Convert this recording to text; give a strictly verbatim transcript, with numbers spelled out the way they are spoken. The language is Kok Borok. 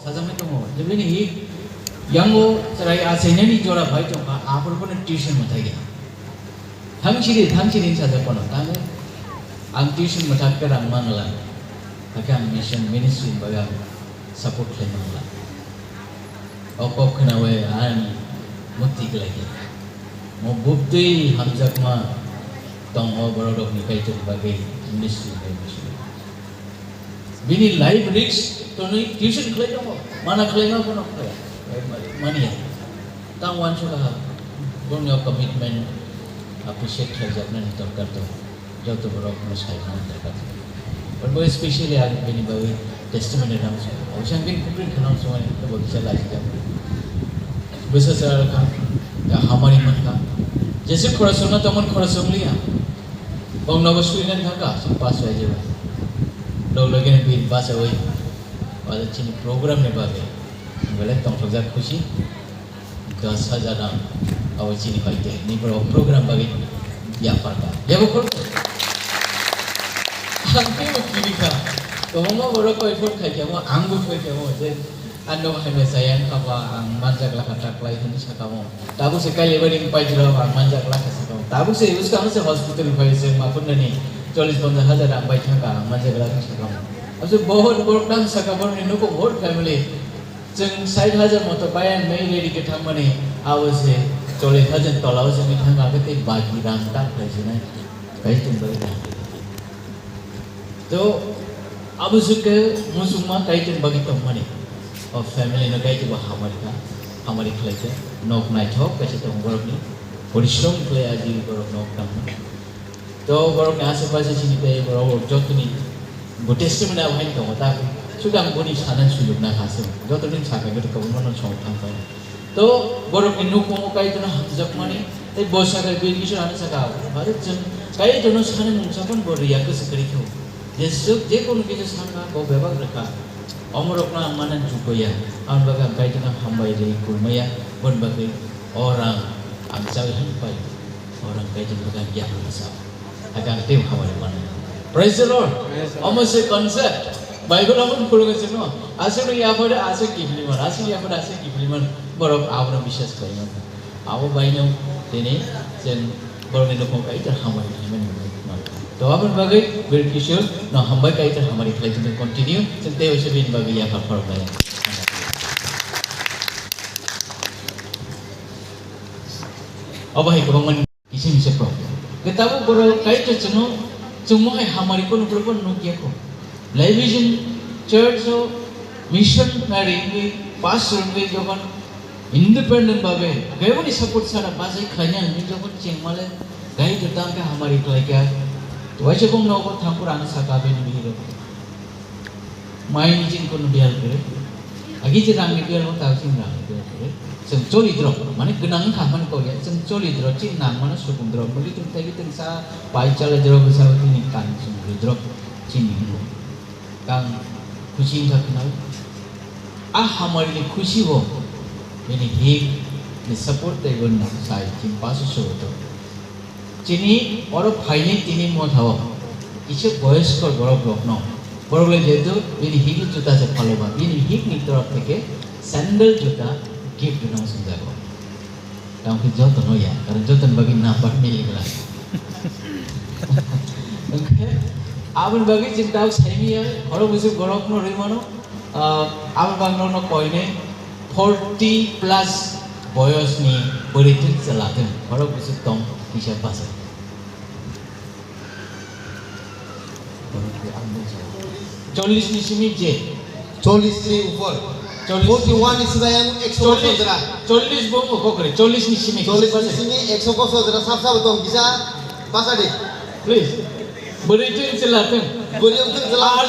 Sajaknai tongo, je bini hi yango chwrai achainani jora phai tongkha, aphuru phano tuition mwthai ya. Thangsiri, thangsiri sajak phano, tamo ang tuition mwthak khe rang mangla, hakhe ang mission ministry ni bagwi ang support khlai mangla. O kok khnawi ang muti khlai khe. Mo buktwi hamjakma tong o borok rokni kaitor bagwi ministry bai muchung. Bini life risk tonwi tuition khlai tongo, mana khlaima bono khlai mani ya. Tang uansukha boni o commitment appreciate khlaijaknani dorkar tongo. Joto borok no sai mani dorkar tongo. But bo especially ang bini bagwi testimony rang song. Obviously ang bini kupring khana song ani to bo bisa lajijak. Bisa sara kha ya hamari mankha. Jese khorasongna tamon khorasongliya. Bong nogo suinan thangka, song pass wai jeba. Log login bin pass away. Wala chini program ni bagwi. Bole tongthokjak khusi. Dos hajar rang. Abo chini pai de. Ni bro program bagwi. Ya parka. Ya bo khol. Ang ke bo kiri kha. Tongma boro koi phone khai kha mo, ang bo khai kha mo. Je Ano hai mesa yang kaba ang manjak lakha taklai hwnwi sakamo. Tabuk se kailaibari pai jora ang manjak lakha sakamo. Tabuk se uskang se hospital pai se mapunani chollish ponchash hajar ang bai thangka ang manjak lakha sakamo. Ase bahut borok nang saka borok ni nuko bahut family. Chwng sait hajar moto bai ang nai ready khe thangmani abo se chollish hajar tola o se ni thangka khe tei baki rang tak pai se nai. Kai chwng bai thang. To, abo sukhe muchungma kaitor bagwi tongmani. O family no kaitor bo hamari kha, hamari khlai kha. Nok naithok kaisa tongo borokni. Porishrom khlai aji borok nok tangma. To, borokni ashe pashe chini tei borok jotoni bo testimony abo haino tongo ta. Sudang boni sana suluk na kha se. Jotoni sakha khe to kwbangma no song thang kha. To borokni nukhungo Kaitorno hamjakmani tei bo sakha, bini Isor ano sakha, "Are chwng Kaitorno sanimung saphano bo riya kwswk kwrwi kho. Jeswk je kono kisa sankha bo bebak rwkha. Omorokno ang mana jukoya, aboni bagwi ang Kaitorno hambai rwi kulmaya, boni bagwi o rang ang chawi han pai." Orang kaitor bukan dia masa. Akan tim hawari mana. Praise the Lord. Praise the Lord. Omo se concept. Bible omo pulung sino. Asuk ni yapore asuk kifliman. Asuk yapore asuk kifliman. Borok abono biswas kaiman. Abo baino tini sen borok ni nukung kaitor hamari kaiman. To abon bagai bir kishor no hambai kaitor hamari khlai tini continue. Sen tei oise bin bagai ya khapar bagai. Obo hai kwbangma ni kisim se problem. Ke tabuk borok Kaitor chwngno chwngmo hai hamari kono borok bo nukya kho. Levision church o missionary wngwi, pastor wngwi jokhon independent babe, gaiboni support sara bachai khlaina hwnwi jokhon chengmale Kaitor tangkhe hamari khlaikha. Waisa bong nogo thangkor ano saka bini bihiro. Mai ni chini kono biyal kwrwi. Agi je rang ni biyal mo tao chini rang ni biyal kwrwi. Chwng choli drop, mane gwnang wngkha hwnmani kok ya. Chwng choli drop, chini nang mano sukung drop. Bwlwi chwng tei chwng sa pai chala drop, sa chini kan chwng drop, chini hingo. Kang khusi wngkha khna. A hamari ni khusi bo, bini hik ni support tei bo nang sai chini pasu soto. Chini oro phainai tini mothao kisa boyoskor borok rokno, borok le jehetu bini hikni juta se phaloma, bini hikni torop theke sandal juta gift rwna swngjago. Tamo khe jotono ya, karon jotoni bagwi number mili glak. Hwnkhe aboni bagwi chwng tabuk saimanya, oro bwswk borokno rwi mano. Ah, abo bangno no koinai forty plus boyos ni bwrwi tun chwla tun, borok bwswk tong kisa bachai. Chollish ni simi je. Chollish ni upor. Chollish. Forty one ni simi yang ekso Chollish, bosor jora. Chollish bo mo kokre, chollish ni simi. Chollish ni simi ekso bosor jora, sab sab tong kisa bachadi. Please. Bwrwi tun chwla tun. Bwrwi tun chwla tun. Ar